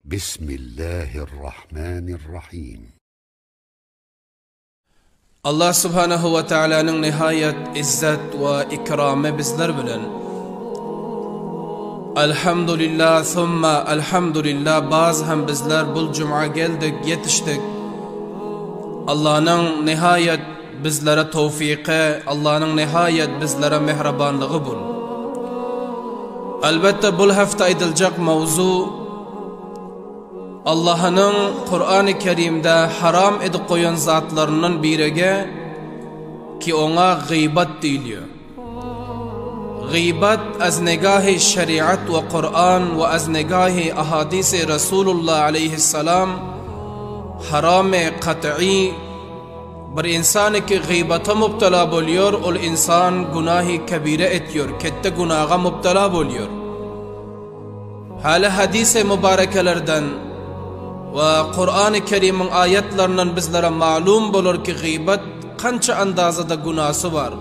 Bismillahirrahmanirrahim. Allah subhanahu we taalanyň nihaýat izzet we ikramy bizler bilen. Alhamdulillah thumma alhamdulillah baz hem bizler bul juma geldik ýetişdik. Allanyň nihaýat bizlere towfyky, Allanyň nihaýat bizlere mähribanlygy bul. Elbetde bul hafta aýdyljak mowzu Allahanyň Kurany Kerimde haram edip goýan zatlaryndan birege ki oňa gybat diýilýär. Gybat az negahi şeriat we Kuran we az negahi ahadisi Resulullah aleyhissalam haramy kat'i Bir insan ki gybata mubtala bolýar, ol insan günahi kebire etýär, ketde günaga mubtala bolýar. Häli hadisi mübarekelerden we Kurany Kerimiň aýatlaryndan bizlere malum bolar ki gybat kança andazada günasy bar.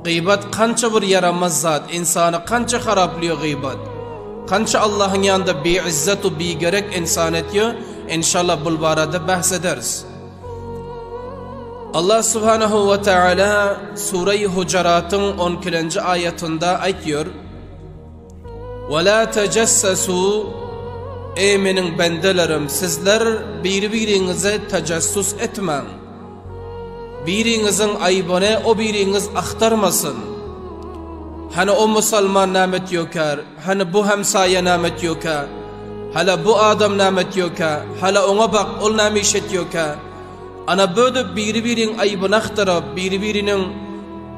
Gybat kança bir ýaramaz zat, insany kança haraplýar gybat. Kança Allahyň ýanynda biizzet we bigerek insan etýär, inşallah bul barada bahs ederis. Allah subhanahu we taala Sure-i Hujaratyň 12-nji aýatynda aýtýar: "Ve la tejassasu Eý meniň bendelerim, sizler biri-biriňize tajassus etmäň. Biriňiziň aýbyny o biriňiz agtarmasyn. Hany o musulman näme etýokär? Hany bu hemsaýa näme etýokä? Hala bu adam näme etýokä? Hala oňa bak, ol näme iş etýokä? Ana bödüp biri-biriň aýbyny agtaryp, biri-biriniň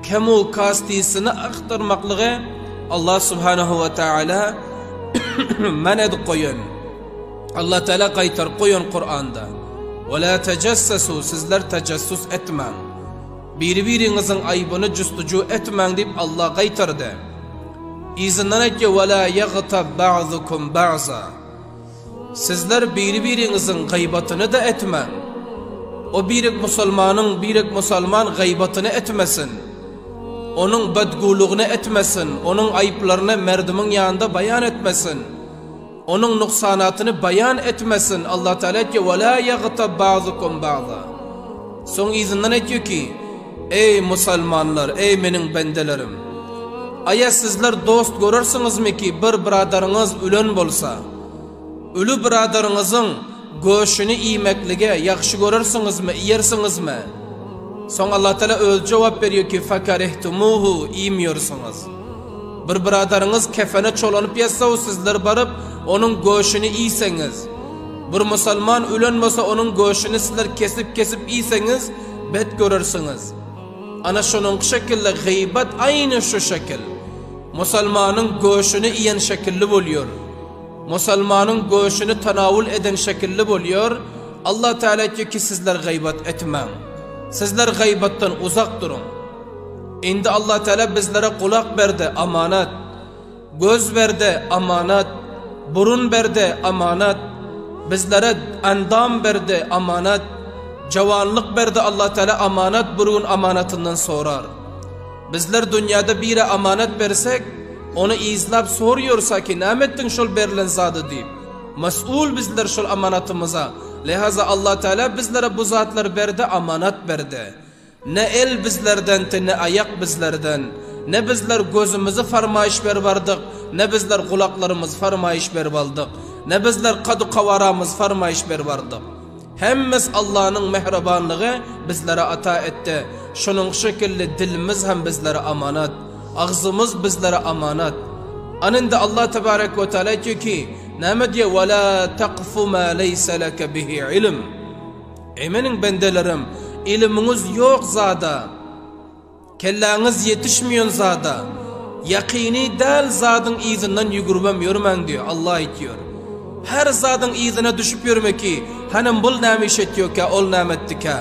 kemu kastysyny agtarmaklygy Allah subhanahu we taala men edip goýan. Allah Teala gaýtaryp goýan Kuranda. Ve la tejassasu sizler tajassus etmäň. Biri-biriňiziň aýbyny justuju etmäň diýip Allah gaýtardy. Yzyndan aýtýar, Ve la ýagtab ba'zukum ba'za. Sizler biri-biriňiziň gyýbatyny-da etmäň. O birek musulmanyň birek musulman gyýbatyny etmesin. Onuň bedgulugyny etmesin, onuň aýyplaryny merdimiň ýanynda baýan etmesin. Onuň nuksanatyny baýan etmesin. Allah Teala aýtýar, Ve la ýagtab ba'zukum ba'za. Soň yzyndan aýtýar ki, Eý, musulmanlar, eý meniň bendelerim! Aýa sizler dost görersiňizmi ki, bir byradaryňyz ölen bolsa, öli byradaryňyzyň göşüni iýmeklige ýagşy görersiňizmi, iýersiňizmi? Soň Allah Teala özi jogap berýär ki, Fekarihtumuhu, iýmiýorsyňyz. Bir byradaryňyz kefene çolanyp ýatsa, sizler baryp, onuň göşüni iýseňiz, Bir musulman ölen bolsa onuň göşüni sizler kesip-kesip iýseňiz bet görersiňiz. Ana şonuňky şekilde gybat aýny şu şekil. Musulmanyň göşüni iýen şekilli bolýar. Musulmanyň göşüni tanawul eden şekilli bolýar. Allah Teala aýtýar ki sizler gybat etmäň. Sizler gybatdan uzak duruň. Indi Allah Teala bizlere gulak berdi amanat. Göz berdi, amanat, Burun berdi, amanat, Bizlere endam berdi, amanat, Jawanlyk berdi Allatagala amanat bir gün amanatyndan sorar. Bizler dünýäde bire amanat bersek, ony yzlap sorýorsa ki näme etdiň şol berlen zady diýip. Mes'ul bizler şol amanatymyza. Lehaza Allatagala bizlere bu zatlary berdi amanat berdi. Ne el bizlerdendi, ne aýak bizlerden. Ne bizler gözümizi farmaýyş berip aldyk, ne bizler gulaklarymyzy farmaýyş berip aldyk, ne bizler kadu-kawaramyzy farmaýyş berip aldyk. Hemmesi Allanyň mähribanlygy bizlere ata etdi. Şonuň şekilli dilimiz hem bizlere amanat. Agzymyz bizlere amanat. Ana indi Allah tebarek we teala aýtýar ki, näme diýýär? Ve la taqfu ma leysa leke bihi ilm. Eý meniň bendelerim, ilimiňiz ýok zada, kelläňiz ýetişmeýän zada, ýakyny däl zadyň yzyndan ýügüribem ýörmäň diýýär, Allah aýtýar. Her zadyň yzyna düşüp ýörme ki, hanym bul näme iş etýärkä, ol näme etdikä?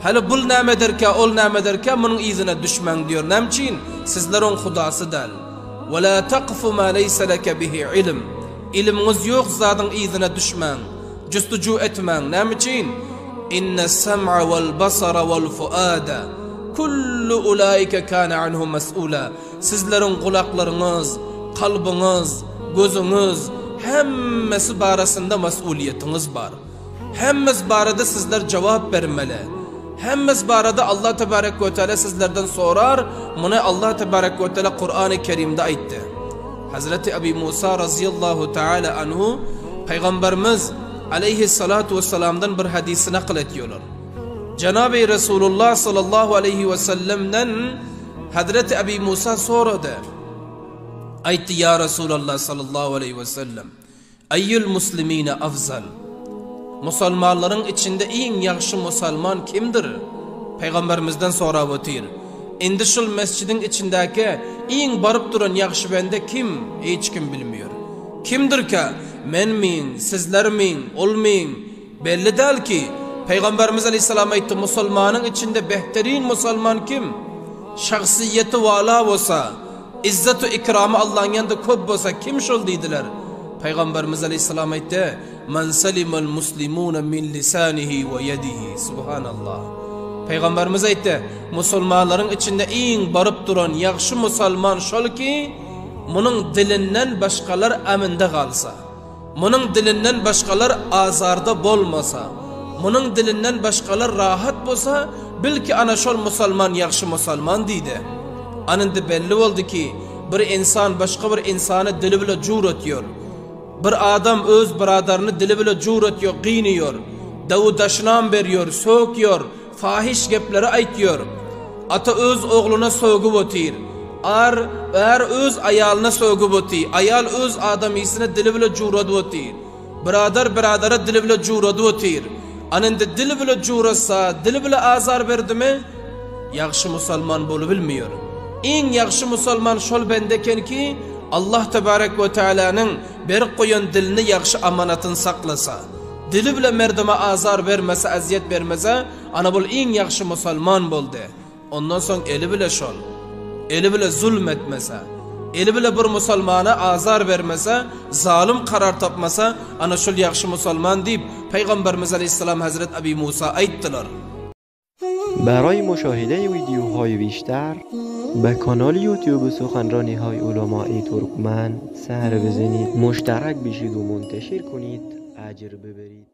Hany bul näme ederkä, ol näme ederkä, munuň yzyna düşmäň diýýär. Näme üçin? Sizler oň hudasy däl. Ve la taqfu ma leysa leke bihi ilm. Ilimiňiz ýok zadyň yzyna düşmäň. Justuju etmäň, näme üçin? Innes-sem'a wal-basara wal-fuada, kullu ulaika kana anhu mes'ula. Sizleriň gulaklaryňyz, kalbyňyz, gözüňiz, hemmesi barasynda mas'uliýetiňiz bar. Hemmesi barada sizler jogap bermeli. Hemmesi barada Allah tebarek we teala sizlerden sorar, muny Allah tebarek we teala Kurany Kerimde aýtdy. Hazreti Abi Musa razyýallahu taala anhu Pygamberimiz aleýhissalatu wessalamdan bir hadysy nakyl etýärler. Jenaby Resulullah sallallahu aleýhi wesellemden Hazreti Abi Musa sorady. Aýtdy, Ýa Resulallah sallallahu aleýhi wesellem, Eýýül muslimine afzal? Musalmanlaryň içinde iň ýagşy musalman kimdir? Pygamberimizden sorap otyr. Indi şul mesjidiň içindäki iň baryp duran ýagşy bende kim? Hiç kim bilmiýor. Kimdirkä? Menmiň, sizlermiň, olmyň? Belli däl ki, Pygamberimiz aleýhissalam aýtdy, musulmanyň içinde behterin musulman kim? Şahsyýeti wala bolsa, izzet-u ikramy Allaň ýanynda köp bolsa kim şol diýdiler. Pygamberimiz aleýhissalam aýtdy, Men selimal muslimuna min lisanihi we ýedihi. Subhanallah. Pygamberimiz aýtdy, musulmanlaryň içinde iň baryp duran ýagşy musulman şol ki, munuň dilinden başgalar aminde galsa. Munuň dilinden başgalar azarda bolmasa, munuň dilinden başgalar rahat bolsa, bil ki ana şol musalman ýagşy musalman diýdi. Ana indi belli boldy ki, bir ynsan başga bir ynsany dili bile jur ötýär. Bir adam öz byradaryny dili bile jur ötýär, gynaýar. Dawy-daşynam berýär, sökýär. Fahyş gepleri aýtýar. Ata öz ogluna sögüp otyr. Ar, är öz aýalyna sögüp otyr. Aýal öz adamysyna dili bile juradyp otyr. Byradar byradara dili bile juradyp otyr. Ana indi dili bile juratsa, dili bile azar berdimi, ýagşy musalman bolubilmeýär. Iň ýagşy musalman şol bende eken ki, Allah tebarek we tealanyň berip goýan dilini ýagşy amanatyny saklasa. Dili bile merdime azar bermese, ezýet bermese, ana bul iň ýagşy musalman boldy. Ondan soň eli bile şol. Eli bile zulm etmese, eli bile bir musalmana azar bermese, zalym karar tapmasa, ana şol ýagşy musalman diýip, Pygamberimiz aleýhissalam Hezret Abi Musa aýtdylar. برای مشاهده ویدیوهای بیشتر به کانال یوتیوب سخنرانی های علمای ترکمن سر بزنید مشترک بشید و منتشر کنید اجر ببرید.